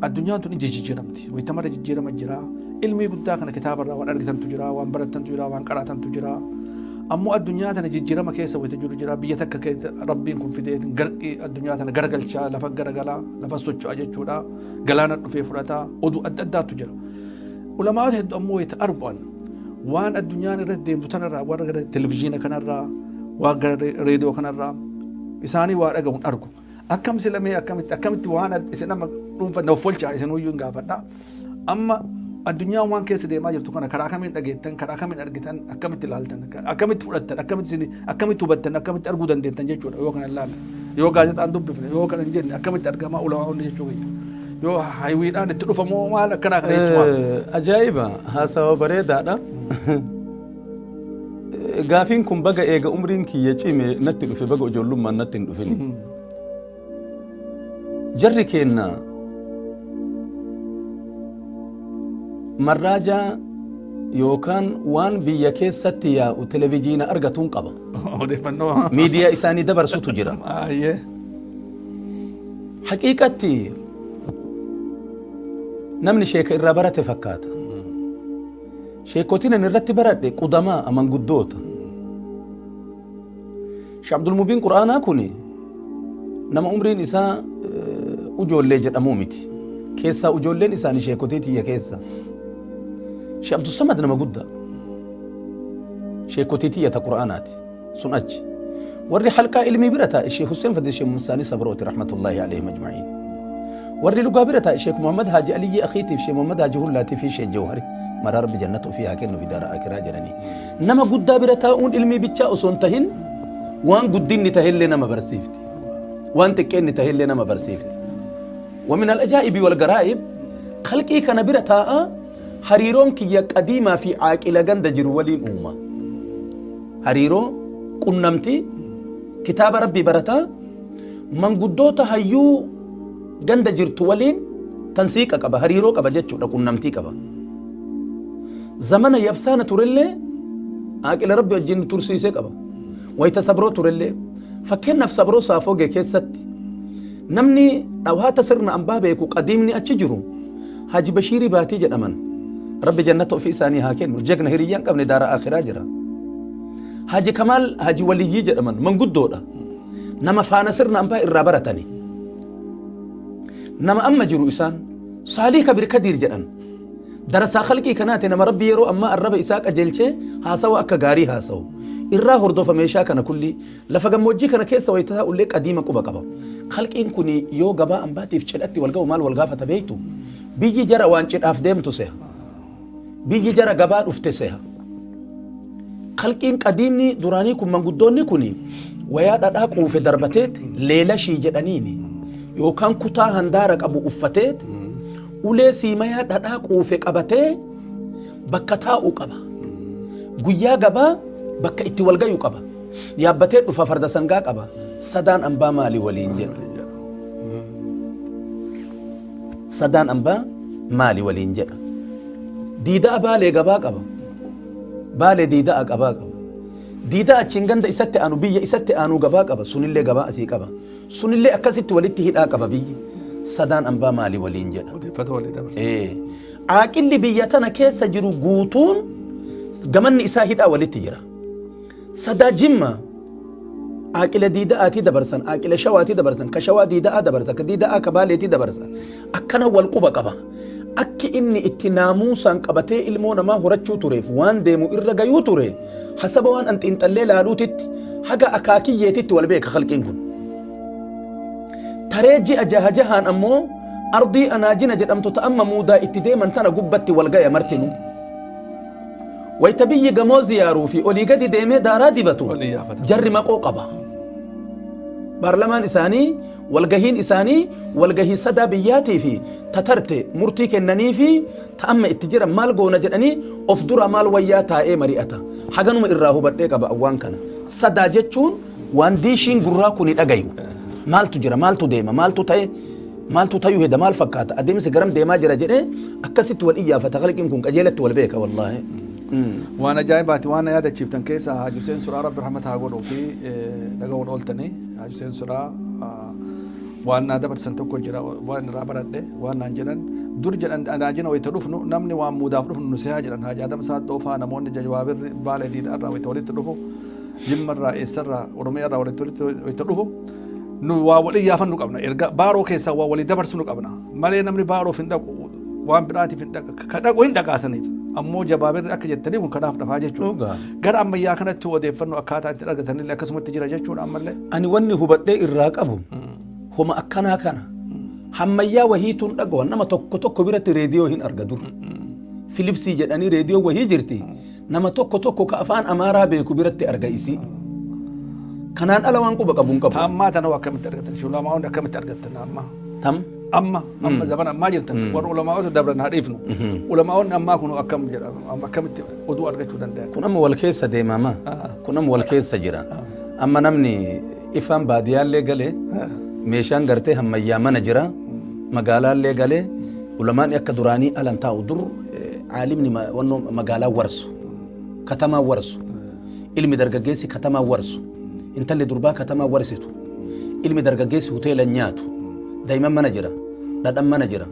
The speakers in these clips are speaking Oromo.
Addunyaan tun ija jijjiiramti. Wayita mara jijjiirama jira. Ilmii guddaa kana kitaabarraa waan argitantu jira, waan barattantu jira, waan qaraatantu jira. Ammoo addunyaa tana jijjiirama keessa wayita jiru jira. Biyya takka keessa Rabbiin kun fidee garqii addunyaa tana garagalchaa, lafa garagalaa, lafa socho'a jechuudha. Galaana dhufee fudhataa, oduu adda addaatu jira. Ulamaa'ota hedduu ammoo wayita argu'an waan addunyaan irratti deemtu tanarraa, warra gara televizyiina kanarraa, waan gara reediyoo kanarraa isaanii waa dhaga'uun argu. Akkam silamee akkamitti waan isin amma dhuunfa of folchaa isin iyyuu hin gaafadha. Amma addunyaan waan keessa deemaa jirtu kana karaa kamiin dhageettan, karaa kamiin argitan, akkamitti ilaaltan, akkamitti fudhattan, akkamitti isin akkamitti hubattan, akkamitti arguu dandeettan jechuudha yoo kana ilaalle. Yoo gaazexaan dubbifne, yoo kana hin jenne akkamitti argamaa ulamaa'onni jechuu kiyya. Yoo haywiidhaan itti dhufamoo maal akkanaa kana jechuudha. Ajaa'iba, haasawa bareedaadha. Gaafiin kun baga eega umriin kiyya cime natti dhufe, baga ijoollummaan natti hin dhufini. Jarri keenna marraajaa yookaan waan biyya keessatti yaa'u televijiina argatuun qaba. Odeeffannoo. Miidiyaa isaanii dabarsutu jira. Baay'ee. Haqiiqatti namni sheeka irraa barate fakkaata. Sheekotiin ani irratti baradhe qudamaa amanguddoota. Sheekh Abdul Mubiin Qur'aanaa kuni nama umriin isaa ujoollee jedhamuu miti. Keessaa ujoolleen isaanii sheekotii tiyya keessa. Sheekh Abdul Samad nama guddaa. Sheekotii tiyya ta Qur'aanaati. Sun achi. Warri halqaa ilmii bira taa'e Sheekh Hussein Fadil Sheekh Musaanii Sabrooti rahmatullahi alayhim ajma'iin. Warri lugaa bira taa'e Sheekh Muhammad Haaji Aliyyi Akhiitiif Sheekh Muhammad Haaji Hullaatii fi Sheekh Jawhari maraa Rabbi jannata ofii haa kennu fi daara akiraa jedhanii. Nama guddaa bira taa'uun ilmii bichaa osoo hin tahin waan guddinni tahellee nama barsiifti. Waan xiqqeenni tahellee nama barsiifti. ومن الأجائب والغرائب خلقي كان bira taa'a hariiroon kiyya qadiimaa fi caaqila ganda jiru waliin uuma. Hariiroo qunnamtii kitaaba Rabbii barataa manguddoota hayyuu ganda jirtu waliin tansiiqa qaba, hariiroo qaba jechuudha, qunnamtii qaba. Zamana yabsaana turellee caaqila Rabbi wajjin tursiisee qaba. Wayita sabroo turellee fakkeenyaaf sabroo saafogee keessatti namni dhawaata sirna ambaa beeku qadiimni achi jiru Haji Bashiirii Baatii jedhaman. Rabbi jannata ofii isaanii haa kennu. Jagna hiriyyaan qabne daara akhiraa jira. Haji Kamaal Haji Waliyyii jedhaman manguddoodha. Nama faana sirna ambaa irraa baratani. Nama amma jiru isaan Saalii Kabir Kadiir jedhan. Darasaa khalqii kanaati nama Rabbi yeroo ammaa arraba isaa qajeelchee haasawa akka gaarii haasawu. Irraa hordofa meeshaa kana kulli lafa gammoojjii kana keessa wayita taa'ullee qadiima quba qaba. Khalqiin kun yoo gabaa ambaatiif cidhatti wal ga'u maal wal gaafata beektu? Biyyi jara waan cidhaaf deemtu seha. Biyyi jara gabaa dhufte seha. Khalqiin qadiimni duraanii kun manguddoonni kun wayaa dhadhaa quufe darbateet leelashii jedhaniini yookaan kutaa handaara qabu uffateet ulee siimayaa dhadhaa quufe qabatee bakka taa'u qaba. Guyyaa gabaa bakka itti wal gayu qaba. Yaabbatee dhufa farda sangaa qaba. Sadaan ambaa maali waliin jedha. Sadaan ambaa maali waliin jedha. Diida'a baalee gabaa qaba. Baalee diida'a qabaa qaba. Diida'a achiin ganda isatti aanu biyya isatti aanu gabaa qaba. Sunillee gabaa asii qaba. Sunillee akkasitti walitti hidhaa qaba biyyi. Sadaan ambaa maali waliin jedha. Odeeffata walii dabarsa. Caaqilli biyya tana keessa jiru guutuun gamanni isaa hidhaa walitti jira. Sadaa Jimma caaqila diida'aatii dabarsan, caaqila shawaatii dabarsan, ka shawaa diida'aa dabarsa, ka diida'aa ka baaleetii dabarsa. Akkana wal quba qaba. Akki inni itti naamuusaan qabatee ilmoo namaa horachuu tureef waan deemu irra gayuu ture hasaba waan an xiinxallee laaluutitti haga akaakiyyeetitti wal beeka khalqiin kun. Taree ji'a jaha jahaan ammoo ardii anaajina jedhamtu ta amma muudaa itti deeman tana gubbatti wal gaya martinu. Wayta biyyi gamoo ziyaaruu fi olii gadi deemee daaraa dibatu Walii yaafata. jarri maqoo qaba. Baarlamaan isaanii walgahiin isaanii walgahii sadaa biyyaatii fi tatarte murtii kennanii fi ta amma itti jiran maal goona jedhanii of dura maal wayyaa taa'ee mari'ata. Haganuma irraa hubadhee qaba waan kana. Sadaa jechuun waan diishiin gurraa kuni dhagayu. Maaltu jira, maaltu deema, maaltu ta'e, maaltu tayuu heda, maal fakkaata, adeemsi garam deemaa jira jedhee akkasitti wal iyyaafata. Khalqiin kun qajeelatti wal beeka wallaahi. Waan ajaa'ibaati waan na yaadachiiftan keessa Haji Hussein Suraa Rabbi rahmata haa godhuu fi dhaga'uun ooltanii Haji Hussein Suraa Waan naa dabarsan tokko jira, waan irraa baradhe waan naan jedhan dur jedhan anaajina wayita dhufnu namni waan muudaaf dhufnu nu sehaa jedhan Haaji Adam Saaxoo faa namoonni jawaabirri baala diidaa irraa wayita walitti dhufu Jimma irraa eessarraa Oromiyaa irraa walitti wayita dhufu nu waa walii yaafannu qabna erga baaroo keessaa waa walii dabarsu nu qabna malee namni baaroof hin dhaqu waan biraatiif hin dhaqu ka dhaqu hin dhaqaasaniif ammoo jabaabirri akka jettanii kun kanaaf dhafaa jechuudha. Gara ammayyaa kanatti odeeffannoo akkaataa itti argatanillee akkasumatti jira jechuudha ammallee. Ani wanni hubadhee irraa qabu homa akkanaa kana hammayyaa wahiituun dhagawan nama tokko tokko biratti reediyoo hin arga dur. Filipsii jedhanii reediyoo wahii jirti. Nama tokko tokko ka afaan Amaaraa beeku biratti arga isii. Kanaan ala waan quba qabu hin qabu. Ammaa tana akkamitti argatan? Ulamaa'onni akkamitti argatan amma? Tam? Amma zaman ammaa jirtan warra ulamaa'ota dabran haa dhiifnu. Ulamaa'onni ammaa kun akkam jedhama akkamitti oduu argachuu danda'an? Kun amma wal keessa deemama. Kun amma wal keessa jira. Amma namni ifaan baadiyyaallee galee meeshaan gartee hammayyaa mana jira. Magaalaallee galee ulamaan akka duraanii alan taa'u dur caalimni wannoo magaalaa warsu katamaa warsu ilmi dargaggeessi katamaa warsu intalli durbaa katamaa warsitu ilmi dargaggeessi hoteela nyaatu daa'imman mana jira dhadhan mana jira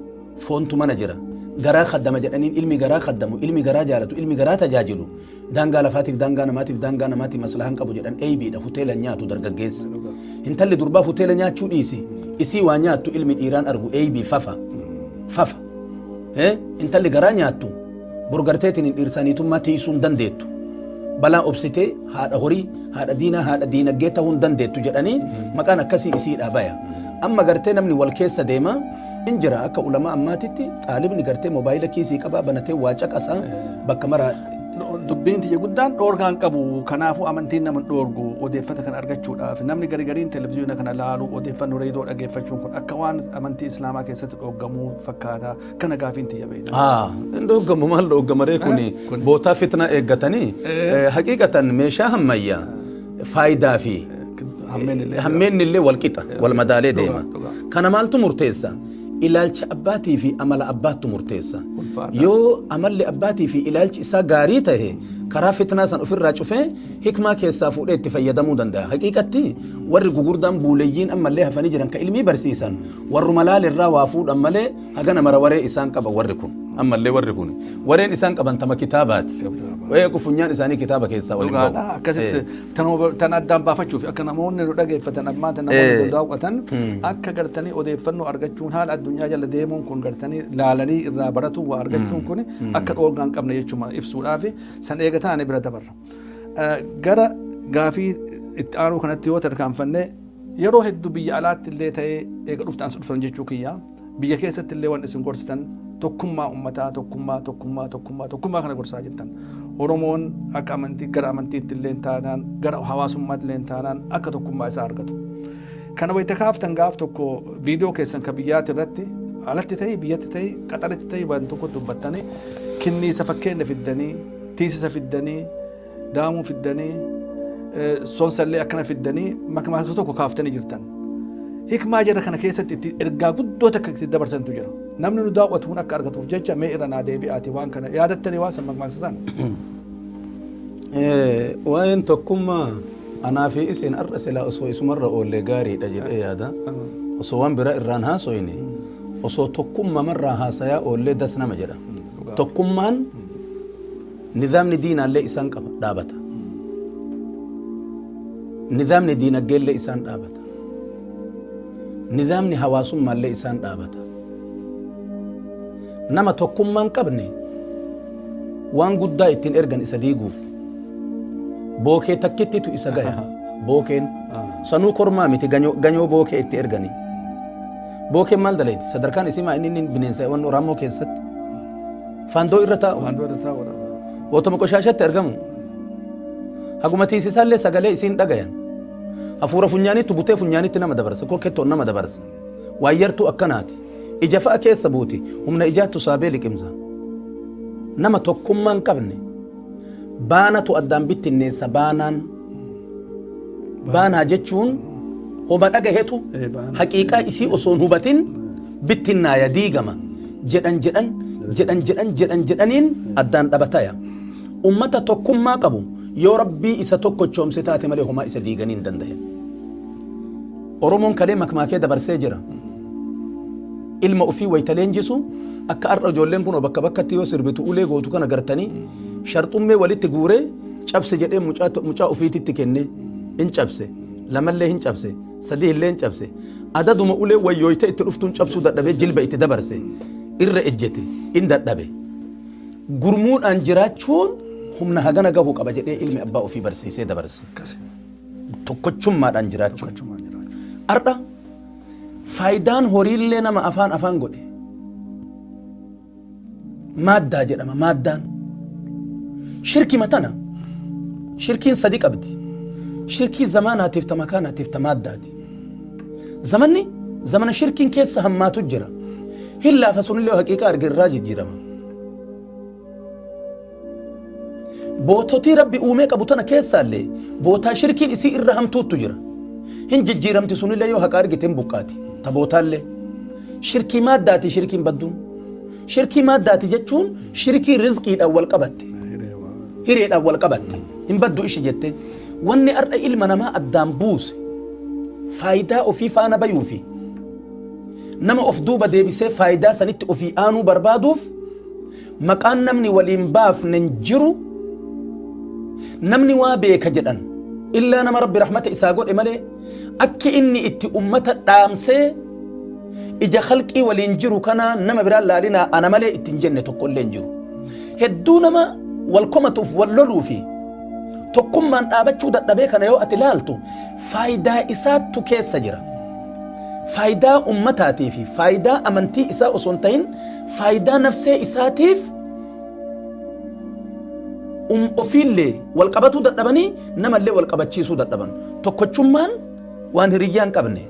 foontu mana jira garaa kaddama jedhaniin ilmi garaa kaddamu ilmi garaa jaalatu ilmi garaa tajaajilu daangaa lafaatiif daangaa namaatiif daangaa namaatiif maslahaan qabu jedhan eeybiidha hoteela nyaatu dargaggeessi intalli durbaa hoteela nyaachuu dhiisi isii waa nyaattu ilmi dhiiraan argu eeybii fafa fafa intalli garaa nyaattu borgarteetiin hin dhiirsaniitummaa tiisuu hin dandeettu balaa obsitee haadha horii haadha diinaa haadha diinagdee ta'uu hin dandeettu jedhanii maqaan akkasii isiidha baya amma gartee namni wal keessa deema in jira akka ulamaa ammaatitti xaalibni gartee moobaayila kiisii qabaa banatee waa caqasaa bakka maraa. Dubbiin tiyya guddaan dhoorgaan qabu kanaafuu amantiin nama dhoorgu odeeffata kana argachuudhaaf namni gari gariin televezyiina kana laalu odeeffannoo reediyoo dhageeffachuun kun akka waan amantii islaamaa keessatti dhooggamuu fakkaata kana gaafiin tiyya beekta. Hin dhooggamu maal dhooggamaree kuni bootaa fitnaa eeggatanii haqiiqatan meeshaa hammayyaa faayidaa fi hammeenni illee wal qixa wal madaalee deema. Kana maaltu murteessa? Ilaalcha abbaatii fi amala abbaattu murteessa. Yoo amalli abbaatii fi ilaalchi isaa gaarii ta'e karaa fitnaa san ofirraa cufee hikmaa keessaa fuudhee itti fayyadamuu danda'a. Haqiiqatti warri gugurdaan buuleyyiin ammallee hafanii jiran ka ilmii barsiisan warruma laalirraa waa fuudhan malee hagana mara waree isaan qaba warri kun. Ammallee warri kun wareen isaan qaban tama kitaabaati. Wayee funyaan isaanii kitaaba keessaa waliin bahu. Akkasitti tan addaan baafachuuf akka namoonni nu dhageeffatan ammaa tan namoonni nu daawwatan akka gartanii odeeffannoo argachuun haala addunyaa jala deemuun kun gartanii laalanii irraa baratu waa argachuun kun akka dhoorgaa hin qabne jechuudha ibsuudhaaf san eega taane bira dabarra. Gara gaafii itti aanuu kanatti yoo tarkaanfanne yeroo hedduu biyya alaatti illee ta'ee eega dhuftan as dhufan jechuu kiyya biyya keessatti illee waan isin gorsitan tokkummaa uummataa tokkummaa tokkummaa tokkummaa tokkummaa kana gorsaa jirtan. Oromoon akka amantii gara amantiitti illee taanaan gara hawaasummaatti illee taanaan akka tokkummaa isaa argatu. Kana wayita kaaftan gaaf tokko viidiyoo keessan ka biyyaati irratti alatti ta'ii biyyatti ta'ii qaxaritti ta'ii waan tokko dubbattanii kinniisa fakkeenya fiddanii tiisisa fiddanii daamuu fiddanii sonsallee akkana fiddanii makmaaksa tokko kaaftanii jirtan. Hikmaa jara kana keessatti itti ergaa guddoo takka itti dabarsantu jira. Namni nu daawwatu kun akka argatuuf jecha mee irra naa deebi'aati waan kana yaadattanii waan san makmaaksa san. Waa'een tokkummaa anaa fi isin har'a silaa osoo isumarra oollee gaariidha jedhee yaada. Osoo waan biraa irraan haasoyne osoo tokkummamarraa haasayaa oollee das nama jedha. Tokkummaan nidaamni diinaallee isaan qaba dhaabata. Nidaamni diinagdeellee isaan dhaabata. Nidaamni hawaasummaallee isaan dhaabata. Nama tokkummaan qabne waan guddaa ittiin ergan isa diiguuf bookee takkittitu isa gaya. Bookeen sanuu kormaa miti ganyoo bookee itti ergani. Bookeen maal dalayti? Sadarkaan isii maa inni bineensa waan raammoo keessatti faandoo irra taa'u. Faandoo irra taa'u. Bootuma qoshaashatti argamu. Haguma tiisisaallee sagalee isiin dhagayan. Hafuura funyaanitti butee funyaanitti nama dabarsa. Kokkettoon nama dabarsa. Waayyartuu akkanaati. Ija fa'a keessa buuti. Humna ijaattu saabee liqimsa. Nama tokkummaa hin qabne baanatu addaan bittinneessa baanaan. Baanaa jechuun homa dhagahetu haqiiqaa isii osoo hin hubatin bittinnaaya diigama jedhan jedhan jedhan jedhan jedhan jedhaniin addaan dhabataya. Ummata tokkummaa qabu yoo rabbii isa tokkochoomse taate malee homaa isa diiganii hin danda'an. Oromoon kalee makmaakee dabarsee jira. Ilma ofii wayita leenjisu akka har'a ijoolleen kun bakka bakkatti yoo sirbitu ulee gootu kana gartanii sharxummee walitti guuree cabse jedhee mucaa ofiititti kenne hin cabse, lamallee hin cabse, sadii illee hin cabse. Adaduma ulee wayyooyte itti dhuftuun cabsuu dadhabee jilba itti dabarse, irra ejjete, in dadhabe. Gurmuudhaan jiraachuun humna hagana gahuu qaba jedhee ilmi abbaa ofii barsiisee dabarse. Tokkochummaadhaan jiraachuun. Tokkochummaan jiraachuu. Har'a faayidaan horiillee nama afaan afaan godhe maaddaa jedhama. Maaddaan shirkii matana, shirkiin sadi qabdi: shirkii zamaanaatiif, ta makaanaatiif, ta maaddaati. Zamanni zamana shirkiin keessa hammaatu jira, hin laafa. Sunillee haqiiqaa arge irraa jijjiirama. Boototii Rabbi uumee qabu tana keessaallee bootaa shirkiin isii irra hamtuuttu jira, hin jijjiiramti. Sunillee yoo haqa argite hin buqqaati. Ta bootaallee shirkii maaddaati. Shirkiin badduun shirkii maaddaati jechuun shirkii rizqiidhaan wal qabatte, hireedhaan wal qabatte, hin baddu ishi jette. Wanni har'a ilma namaa addaan buuse faayidaa ofii faana bayuu fi nama of duuba deebisee faayidaa sanitti ofii aanuu barbaaduuf maqaan namni waliin baafne hin jiru. Namni waa beeka jedhan illaa nama Rabbi rahmata isaa godhe malee, akki inni itti ummata dhaamsee ija khalqii waliin jiru kana nama biraan laalinaa ana malee ittiin jenne tokko illee hin jiru. Hedduu nama wal komatuuf, wal loluu fi tokkummaan dhaabachuu dadhabee kana yoo ati ilaaltu, faayidaa isaattu keessa jira. Faayidaa ummataatii fi faayidaa amantii isaa osoo hin ta'in, faayidaa nafsee isaatiif ofiillee wal qabatuu dadhabanii namallee wal qabachiisuu dadhaban. Tokkochummaan waan hiriyyaa hin qabne.